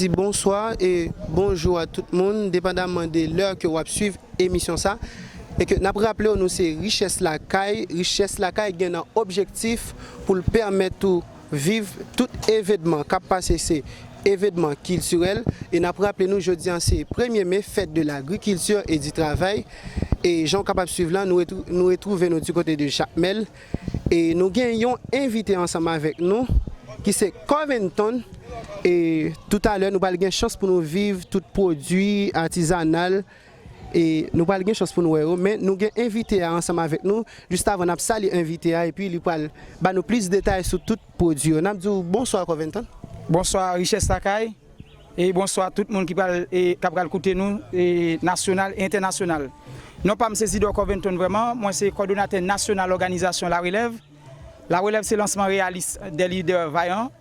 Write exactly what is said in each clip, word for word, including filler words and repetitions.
Di bonswa e bonjou a tout moun, depandaman de lè ke w ap swiv emisyon sa. E ke n ap raple w, nou se Richès Lakay. Richès Lakay gen nan objektif pou l pèmèt ou viv tout evenman k ap pase, se evenman kiltirèl. E n ap raple nou, jodi a se premye me, fèt de lagrikilti e di travay. E jan w kapab swiv la, nou retrou-, nou retwouve nou di kote de Jakmèl. E nou gen yon envite ansanm avèk nou, ki se Coventon. E toutalè, nou pral gen chans pou nou viv tout pwodui atizanal. E nou pral gen chans pou nou wè yo, men nou gen envite a ansanm avèk nou. Jis avan, n ap salye envite a, epi li pral ba nou plis detay sou tout pwodui yo. N ap di w bonswa, Coventon. Bonswa, Richès Lakay. E bonswa tout moun ki pral, e, k ap pral koute nou, e, nasyonal e entènasyonal. Non pa m se Zidor Coventon vrèman, mwen se kòdonatè nasyonal òganizasyon La Relève. La Relève se lansman reyalis de lidè vayan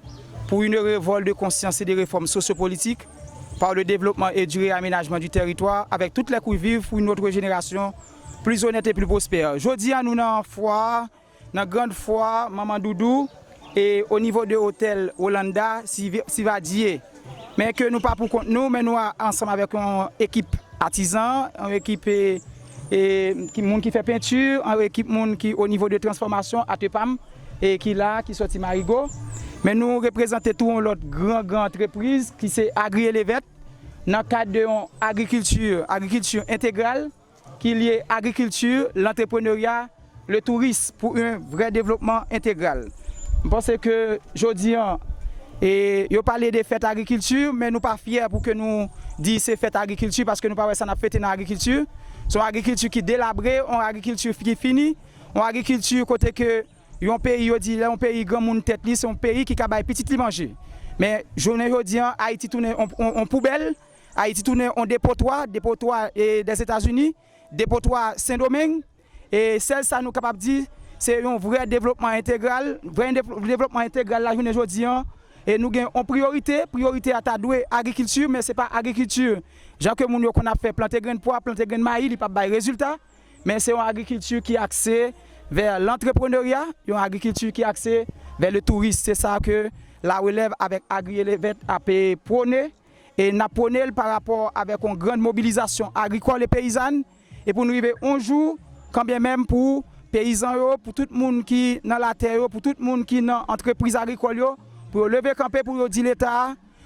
pour une révolte de conscience et de réformes sociopolitiques par le développement et du réaménagement du territoire avec toutes les couches vives pour une autre génération plus honnête et plus prospère. Jodi a nou nan fwa, nan Grand Foire, Manman Doudou, e o nivo de otèl Rolanda, Siva-, Sivadye. Men ke nou pa pou kont nou, men nou a-, ansanm avèk yon ekip atizan, yon ekip, e, e, ki, moun ki fè penti, yon ekip moun ki o nivo de transfòmasyon, Atepam, e ki la, ki sòti Marigo. Men nou reprezante tou yon lòt gran, gran antrepriz ki se Agri Elevet, nan kad de yon agrikilti, agrikilti entegral, ki lye agrikilti, lantreprenerya, le tourisme pour un vrai développement intégral. M panse ke jodi a, e, yo pale de fèt agrikilti, men nou pa fyè pou ke nou di se fèt agrikilti, paske nou pa wè sa n ap fete nan agrikilti. Se yon agrikilti ki delabre, yon agrikilti ki fini, yon agrikilti kote ke yon peyi, yo di, lè yon peyi granmoun tèt li, se yon peyi ki ka bay pitit li manje. Men, jounen jodi a, Ayiti tounen yon, yon, yon poubèl, Ayiti tounen yon depotwa, depotwa, e, Dèzetazini, depotwa Sendomeng. E sèl sa nou kapab di, se yon vrè devlopman entegral. Vrè de-, devlopman entegral la jounen jodi a, e nou gen yon priyorite. Priyorite a ta dwe agrikilti, men se pa agrikilti jan ke moun yo konn ap fè, plante grenn pwa, plante grenn mayi, li p ap bay rezilta. Men se yon agrikilti ki akse vè lantreprenerya, yon agrikilti ki akse vè le tourisme. Se sa ke La Relève avèk Agri Elevet ap, e, pwone. E n ap pwone l pa rapò avèk yon grann mobilizasyon agrikòl e peyizàn, e pou n rive yon jou, kanbyenmenm pou peyizan yo, pou tout moun ki nan latè yo, pou tout moun ki nan antrepriz agrikòl yo, pou yo leve kanpe, pou yo di Leta a,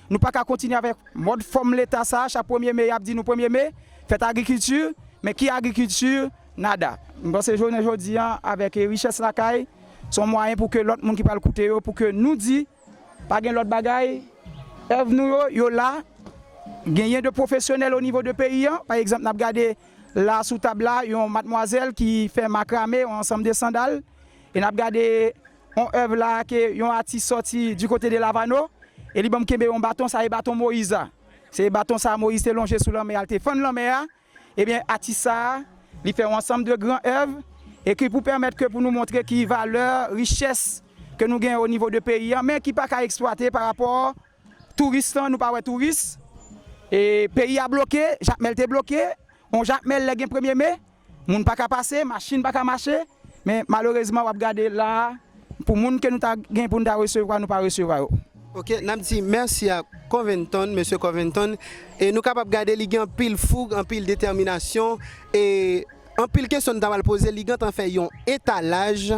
nou pa ka kontinye avèk mòd fòm Leta sa a, chak premye me, y ap di nou premye me, fèt agrikilti, men ki agrikilti? Nada. M panse jounen jodi a, avèk, e, Richès Lakay, se yon mwayen pou ke lòt moun ki pral koute yo, pou ke nou di, pa gen lòt bagay. Èv nou yo, yo la. Genyen de pwofesyonèl o nivo de peyi a. Pa egzanp, n ap gade la sou tab la, yon madmwazèl ki fè makrame, yon ansanm de sandal. E n ap gade yon èv la ke yon atis sòti di kote de Lavano. E li ban m kenbe yon baton, sa e baton Moyiz la. Se baton sa Moyiz te lonje sou lanmè a, l te fann lanmè a. Ebyen, atis sa a, li fè yon ansanm de gran èv, e ki pou pèmèt ke pou nou montre ki valè, richès ke nou gen o nivo de peyi a, men ki pa ka eksplwate pa rapò touris lan, nou pa wè touris. E peyi a bloke, Jakmèl te bloke, yon Jakmèl lè gen premye me, moun pa ka pase, machin pa ka mache, men malerezman, w ap gade la a, pou moun ke nou ta gen pou nou ta resevwa, nou pa resevwa yo. Ok, n ap di mèsi a Coventon, mesye Coventon. E nou kapab gade li gen anpil foug, anpil detèminasyon, e anpil kesyon nou ta pral poze, li gentan fè yon etalaj.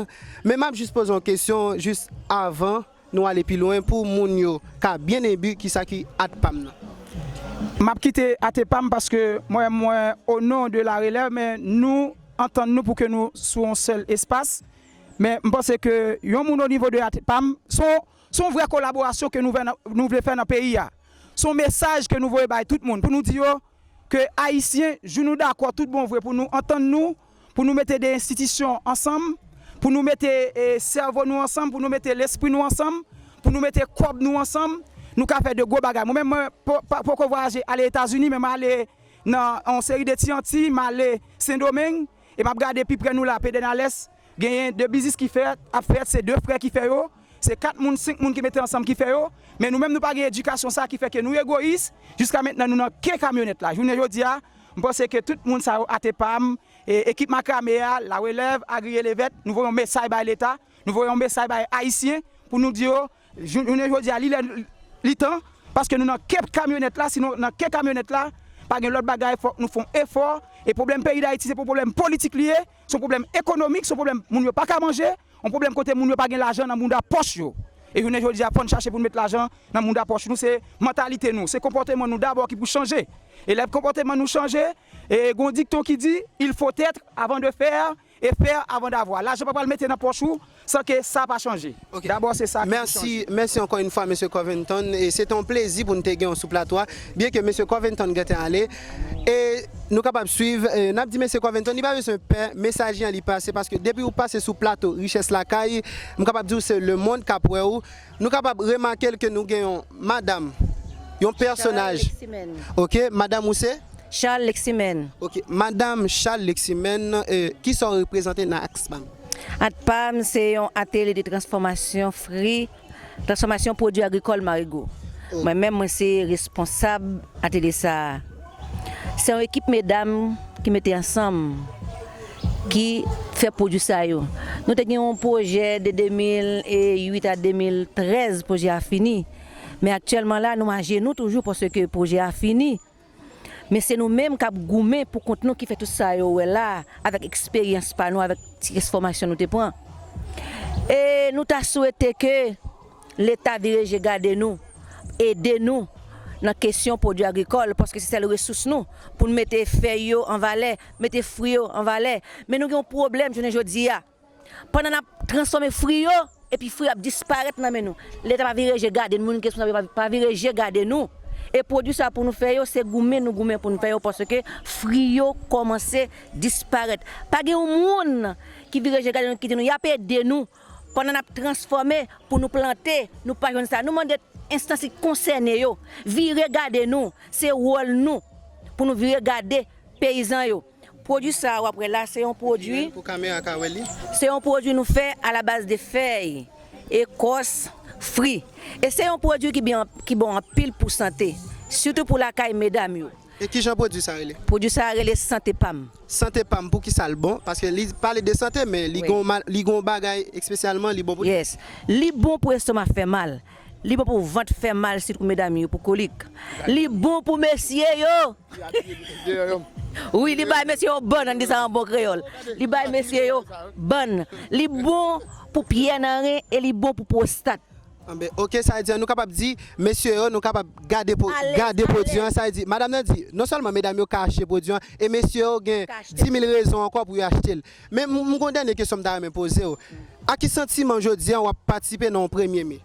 Men m ap jis poze yon kesyon, jis avan nou ale pi lwen, pou moun yo ka byen enbi kisa ki Atpam nan. M ap kite Atepam paske mwen, mwen, o non de La Relève, men nou antann nou pou ke nou sou yon sèl espas. Men m panse ke yon moun o nivo de Atepam, se yon, se yon vrè kolaborasyon ke nou vle, nou vle fè nan peyi a. Se yon mesaj ke nou voye bay tout moun pou nou di yo ke Ayisyen, jou nou dakò tout bon vre pou nou antann nou, pou nou mete de enstitisyon ansanm, pou nou mete, e, sèvo nou ansanm, pou nou mete lespri nou ansanm, pou nou mete kòb nou ansanm, nou ka fè de gwo bagay. Mwen menm, mwen po-, pa, poko vwayaje ale Etazini, men m ale nan yon seri de ti Antiy, m ale Sendomeng, e m ap gade pi prè nou la, Pedènales, genyen de biznis ki fèt, ap fèt, se de frè ki fè yo, se kat moun, senk moun ki mete ansanm ki fè yo, men nou menm nou pa gen edikasyon sa ki fè ke nou egoyis, jiska mentnan nou nan ke kamyonèt la. Jounen jodi a, m panse ke tout moun sa yo, Atepam, e, ekip makrame a, La Relève, Agri Elevet, nou voye yon mesaj bay Leta, nou voye yon mesaj bay Ayisyen pou nou di yo, jou-, jounen jodi a, li lè, li tan Paske nou nan ke kamyonèt la, si nou nan ke kamyonèt la, pa gen lòt bagay, fòk nou fè yon efò. E pwoblèm peyi Dayiti, se pwoblèm politik li ye, se yon pwoblèm ekonomik, se yon pwoblèm moun yo pa ka manje, yon pwoblèm kote moun yo pa gen lajan nan mouda pòch yo. E jounen jodi a, fò n chache pou n met lajan nan mouda pòch nou. Se mantalite nou, se konpòteman nou dabò ki pou chanje. E lè konpòteman nou chanje, e gen yon dikton ki di, il faut être avant de faire, e fè avan davwa. Lajan pa pral mete nan pòch ou san ke sa pa chanje. Ok. Dabò se sa ki pou chanje. Mèsi, mèsi ankò yon fwa, mesye Covington. E se te yon plezi pou n te gen w sou plato a. Byen ke mesye Covington gentan ale. E nou kapab swiv, e n ap di mesye Covington, li pa bezwen pè, mesaj li an li pase, paske depi ou pase sou plato Richès Lakay, m kapab di w se lemonn k ap wè w. Nou kapab remake l ke nou gen yon madanm, yon pèsonaj. Charles Leximène. Ok, madanm ou se? Charles Leximène. Ok, madanm Charles Leximène, e, kisa w reprezante nan ATPAM? ATPAM se yon atelye de transfòmasyon fri, transfòmasyon pwodui agrikòl Marigo. Oh. Mwen menm, mwen se responsab atelye sa a. Se yon ekip medam ki mete ansanm, ki fè pwodui sa yo. Nou te gen yon pwojè de de mil uit a de mil trèz, pwojè a fini. Men aktyèlman la, nou ajenou toujou paske pwojè a fini. Men se nou menm k ap goumen pou kont nou ki fè tout sa yo wè la, avèk eksperyans pa nou, avèk ti fòmasyon nou te pran. E nou ta swete ke Leta vire je gade nou, ede nou nan kesyon pwodui agrikòl, paske se sèl resous nou, pou n mete fèy yo an valè, mete fwi yo an valè. Men nou gen yon pwoblèm jounen jodi a. Pandan n ap transfòme fwi yo, epi fwi yo ap disparèt nan men nou. Leta pa vire je gade nou, moun ki responsab yo pa, pa vire je gade nou. E pwodui sa pou nou fè yo, se goumen nou goumen pou nou fè yo, paske fwi yo kòmanse disparèt. Pa gen yon moun ki vire je gade nou, kite nou, y ap ede nou. Pandan n ap transfòme pou nou plante, nou pa jwenn sa. Nou mande enstans ki konsène yo, vire gade nou. Se wòl nou pou nou vire gade peyizan yo. Pwodui sa a w ap wè la, se yon pwodui, pou kamera ka wè li, se yon pwodui nou fè a la baz de fèy, ekòs, fwi. E se yon pwodui ki byen, ki bon anpil pou sante, sitou pou lakay medam yo. E kijan pwodui sa rele? Pwodui sa a rele Sante Pam. Sante Pam, poukisa l bon? Paske li pale de sante, men li, wi, gon mal, li gon bagay espesyalman, li bon pou li. Yes. Li bon pou estoma fè mal. Li bon pou vant fè mal, sitou pou medam yo, pou kolik. Li bon pou mesye yo. Wi, li bay mesye yo bann, ann di sa an bon kreyòl. Li bay mesye yo bann. Li bon pou pyè nan ren e li bon pou pwostat. Anben, ok, sa vle di, nou kapab di, mesye yo, nou kapab gade po-, gade pwodui an, sa vle di, madanm nan di, non sèlman medam yo ka achte pwodui an, e mesye yo gen di mil rezon ankò pou yo achte l. Men m, m gon dènye kesyon m ta renmen poze w. A ki santiman jodi an w ap patisipe nan yon premye me?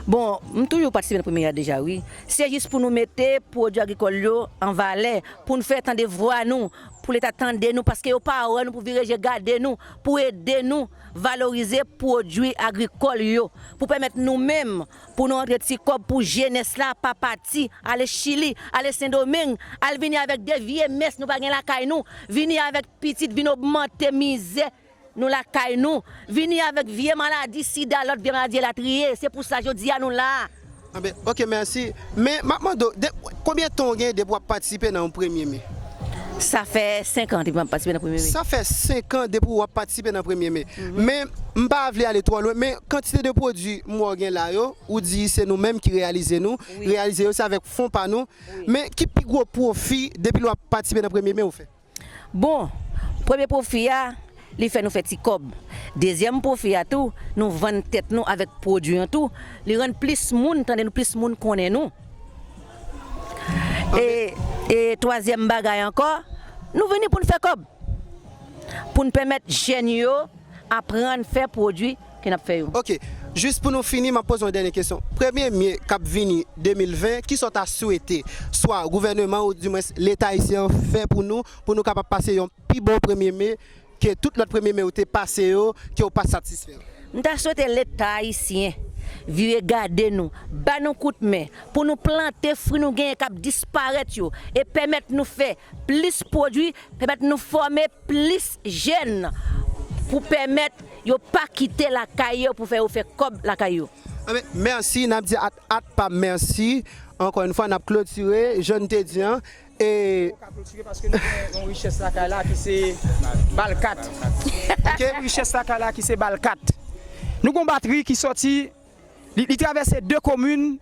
Bon, m toujou patisipe nan premye a deja, wi. Se jis pou nou mete pwodui agrikòl yo an valè, pou n fè tande vwa nou, pou Leta tande nou, paske yo pa wè nou pou vire je gade nou, pou ede nou valorize pwodui agrikòl yo, pou pèmèt nou menm, pou nou antre ti kòb pou jenès la, pa pati, ale Chili, ale Sendomeng, al vini avèk de vye mès nou pa gen lakay nou, vini avèk pitit, vin ogmante mizè nou lakay nou, vini avèk vye maladi sida, lòt vye maladi elatriye. Se pou sa jodi a nou la. Anben, ok, mèsi. Men, m ap mande w, de, konbyen tan w gen depi w ap patisipe nan yon premye me? Sa fè senk an depi m ap patisipe nan premye me. Sa fè senk an depi w ap patisipe nan premye me. Mhm. Men, m pa vle ale twò lwen, men kantite de pwodui m wè w gen la yo, ou di se nou menm ki reyalize nou, wi, reyalize yo, se avèk fon pa nou. Wi. Men, ki pi gwo pwofi depi lè w ap patisipe nan premye me ou fè? Bon, premye pwofi a, li fè nou fè ti kòb. Dezyèm pwofi a tou, nou vann tèt nou avèk pwodui an tou. Li rann plis moun tande nou, plis moun konnen nou. E, e twazyèm bagay ankò, nou vini pou n fè kòb. Pou n pèmèt jèn yo aprann fè pwodui ke n ap fè yo. Ok, jis pou nou fini, m ap poze yon dènye kesyon. Premye me k ap vini de mil ven, kisa w ta swete swa gouvèneman ou dimwens Leta ayisyen an fè pou nou, pou nou kapab pase yon pi bon premye me ke tout lòt premye me ou te pase yo, ke w pa satisfè? M ta swete Leta ayisyen vire gade nou, ba nou kout men, pou nou plante fwi nou genyen k ap disparèt yo, e pèmèt nou fè plis pwodui, pèmèt nou fòme plis jèn pou pèmèt yo pa kite lakay yo pou fè yo fè kòb lakay yo. Anben, mèsi, n ap di at, at pa mèsi. Ankò yon fwa, n ap klotire, jan n te di an. E nou ka klotire paske nou gen yon richès lakay la ki se bal kat. Ok, richès lakay la ki se bal kat. Nou gen yon batri ki sòti, li, li travèse de komin,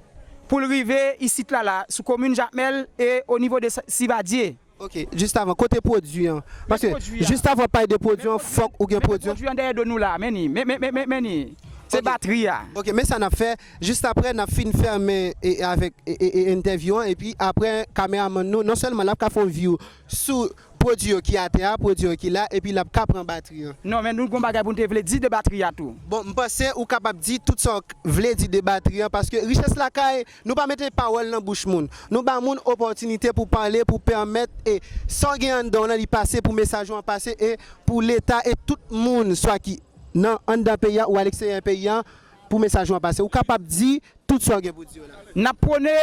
pou l rive isit la la, sou komin Jakmèl e o nivo de Sa-, Sivadye. Ok, jis avan, kote pwodui an? Paske pwodui a. Jis avan w pale de pwodui an, fòk ou gen pwodui an. Pwodui an dèyè do nou la, men ni, men, men, men, men, men ni. Se batri a. Ok, men sa n ap fè, jis apre n ap fin fèmen e, e avèk e, e, e entèvyou an, epi apre kameramann nou, non sèlman l ap ka fè yon view sou pwodui yo ki atè a, pwodui yo ki la, epi l ap ka pran batri an. Non, men nou gon bagay pou n te vle di de batri a tou. Bon, m panse ou kapab di tout sa w vle di de batri an, paske Richès Lakay, nou pa mete pawòl nan bouch moun. Nou ba moun opòtinite pou pale, pou pèmèt e sa w gen anndan w lan li pase, pou mesaj ou an pase, e pou Leta e tout moun, swa ki nan anndan peyi a ou aleksteryè peyi a, pou mesaj ou an pase. Ou kapab di tout sa w gen pou di yo la. N ap pwone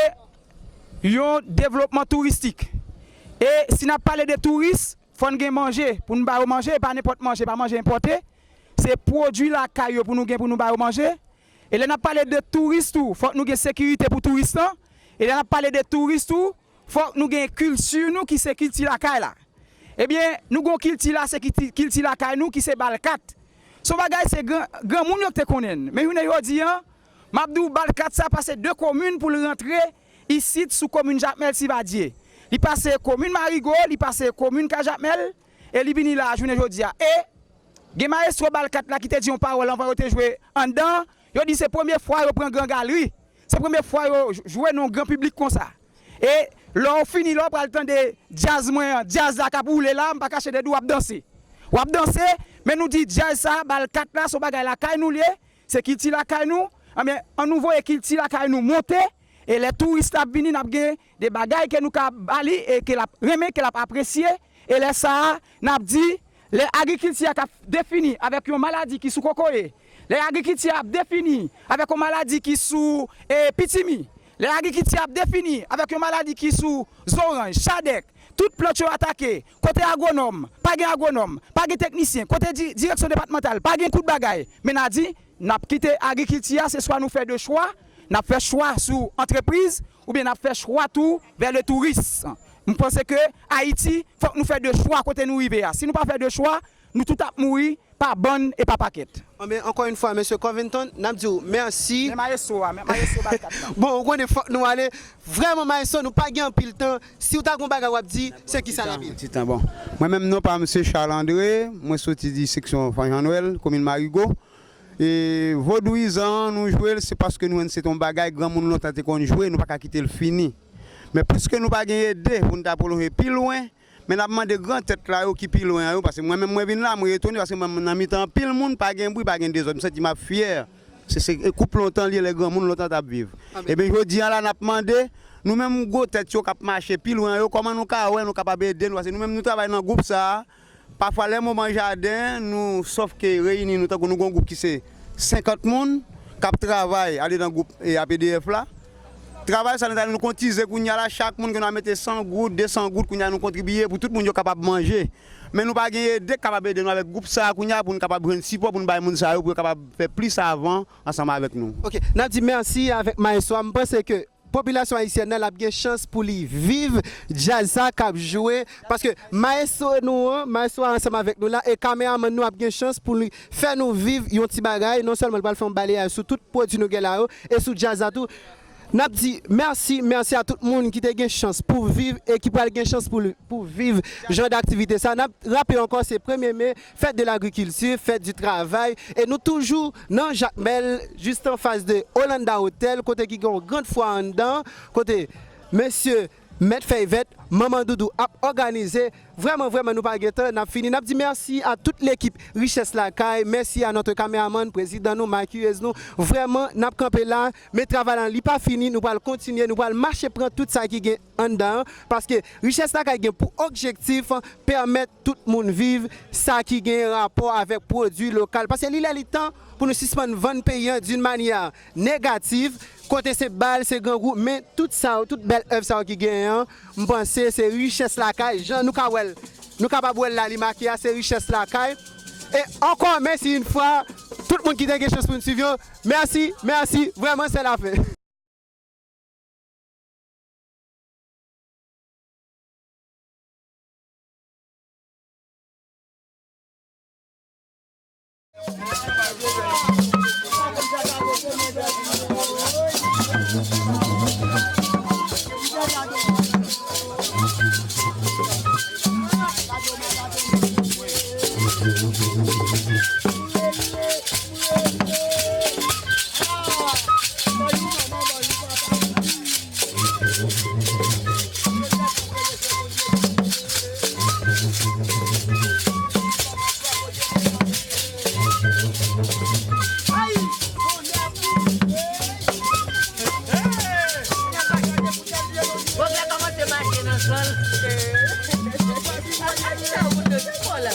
yon devlopman touristik. E si n ap pale de touris, fò n gen manje pou n ba yo manje, e pa nenpòt manje, pa manje enpòte. Se pwodui lakay yo pou nou gen pou nou ba yo manje. E lè n ap pale de touris tou, fòk nou gen sekirite pou touris lan. E lè n ap pale de touris tou, fòk nou gen kilti nou ki se kilti lakay la. Ebyen, nou gon kilti la, se kilti, kilti lakay nou ki se bal kat. Se yon bagay se gran, granmoun yo ki te konnen l. Men jounen jodi a, m ap di w bal kat sa pase de komin pou l rantre isit sou komin Jakmèl Sivadye. Li pase komin Marigo, li pase komin Kay Jakmèl, e li vini la jounen jodi a. E gen mayestwo bal kat la ki te di yon pawòl anvan yo te jwe anndan. Yo di se premye fwa yo pran Gran Galri. Se premye fwa yo j-, jwe nan yon gran piblik konsa. E lè w fini, lè w pral tande djaz mwen an, djaz la k ap woule la, m pa kache de di w ap danse. W ap danse, men nou di djaz sa, bal kat la, se yon bagay lakay nou l ye, se kilti lakay nou. Anben, ann nou voye kilti lakay nou monte, e lè touris la ap vini, n ap gen de bagay ke nou ka ba li e ke l ap renmen, ke l ap apresye. E lè sa a, n ap di, lè agrikilti a k ap defini avèk yon maladi ki sou kokoye, lè agrikilti a ap defini avèk yon maladi ki sou, e, pitimi, lè agrikilti a ap defini avèk yon maladi ki sou zoranj, chadèk, tout plant yo atake, kote agwonòm, pa gen agwonòm, pa gen teknisyen, kote di-, direksyon depatmantal, pa gen kout bagay, men n a di, n ap kite agrikilti a, se swa nou fè de chwa, n ap fè chwa sou antrepriz, oubyen n ap fè chwa tou vè le touris. M panse ke Ayiti, fòk nou fè de chwa kote nou rive a. Si nou pa fè de chwa, nou tout ap mouri pa bann e pa pakèt. Anben, ankò yon fwa, mesye Covington, n ap di w mèsi. Men mayestwo a, men mayestwo bal kat la. Bon, ou konnen fòk nou ale. Vrèman, mayestwo, nou pa gen anpil tan. Si w ta gon bagay w ap di, se kisa n ap di? Ti tan, bon. Mwen menm, non pa m se Charles André, mwen soti di seksyon Fanjan Nwèl, komin Marigo. E vodouyizan an, nou jwe l, se paske nou wè se t on bagay granmoun lontan te konn jwe, nou pa ka kite l fini. Men piske nou pa gen ede pou n ta pwolonje pi lwen, men n ap mande gran tèt la yo ki pi lwen an yo, paske mwen menm mwen vin la, mwen etone, paske mwen nan mitan anpil moun, pa gen bri, pa gen dezòd, m santi m ap fyè. Se, se koup lontan li ye, lè granmoun lontan t ap viv. Ebyen, jodi a la, n ap mande, nou menm gwo tèt yo k ap mache pi lwen an yo, kòman nou ka wè nou kapab ede nou, paske nou menm nou travay nan gwoup sa a, pafwa, lè moman jaden, nou sòf ke reyini nou, tankou nou gon gwoup ki se senkant moun k ap travay andedan gwoup, e, A P D F la. Travay sa nou ta, nou kontize kounye a la, chak moun ke nou a mete san goud, de san goud, kounye a nou kontribiye pou tout moun yo kapab manje. Men nou pa gen ede k kapab ede nou avèk gwoup sa a kounye a pou nou kapab jwenn sipò pou nou bay moun sa yo pou yo kapab fè plis avan ansanm avèk nou. Ok, n ap di mèsi avèk mayestwo a. M panse ke popilasyon ayisyèn nan, l ap gen chans pou li viv djaz sa k ap jwe, paske mayestwo nou an, mayestwo a ansanm avèk nou la, e kameramann nou ap gen chans pou li fè nou viv yon ti bagay. Non sèlman l pral fè yon balayaj sou tout pwodui nou gen la yo, e sou djaz la tou. N ap di mèsi, mèsi a tout moun ki te gen chans pou viv e ki pral gen chans pou li pou viv jan d aktivite sa. N ap raple ankò, se premye me, fèt de lagrikilti, fèt di travay, e nou toujou nan Jakmèl, jis anfas de Hollanda Hotel, kote ki gen yon grand fwa anndan, kote mesye Mèt Fèy Vèt, Manman Doudou ap òganize. Vrèman, vrèman, nou pa gen tan, n ap fini. N ap di mèsi a tout lekip Richès Lakay, mèsi a notre kameramann, prezidan nou, makiyez nou. Vrèman, n ap kanpe la, men travay la, li pa fini, nou pral kontinye, nou pral mache pran tout sa ki gen anndan an, paske Richès Lakay gen pou objektif pèmèt tout moun viv sa ki gen rapò avèk pwodui lokal. Paske li lè li tan pou nou sispann vann peyi an d'une manière négative, kote se bal, se grangou, men tout sa yo, tout bèl èv sa yo ki genyen an, m panse se Richès Lakay, jan nou ka wè l, nou kapab wè l la, li make a, se Richès Lakay. E ankò, mèsi yon fwa, tout moun ki te gen chans pou n swiv yo, mèsi, mèsi, vrèman, se lafen. Bòg la kòmanse mache nan zòn. Sa w konn fè la?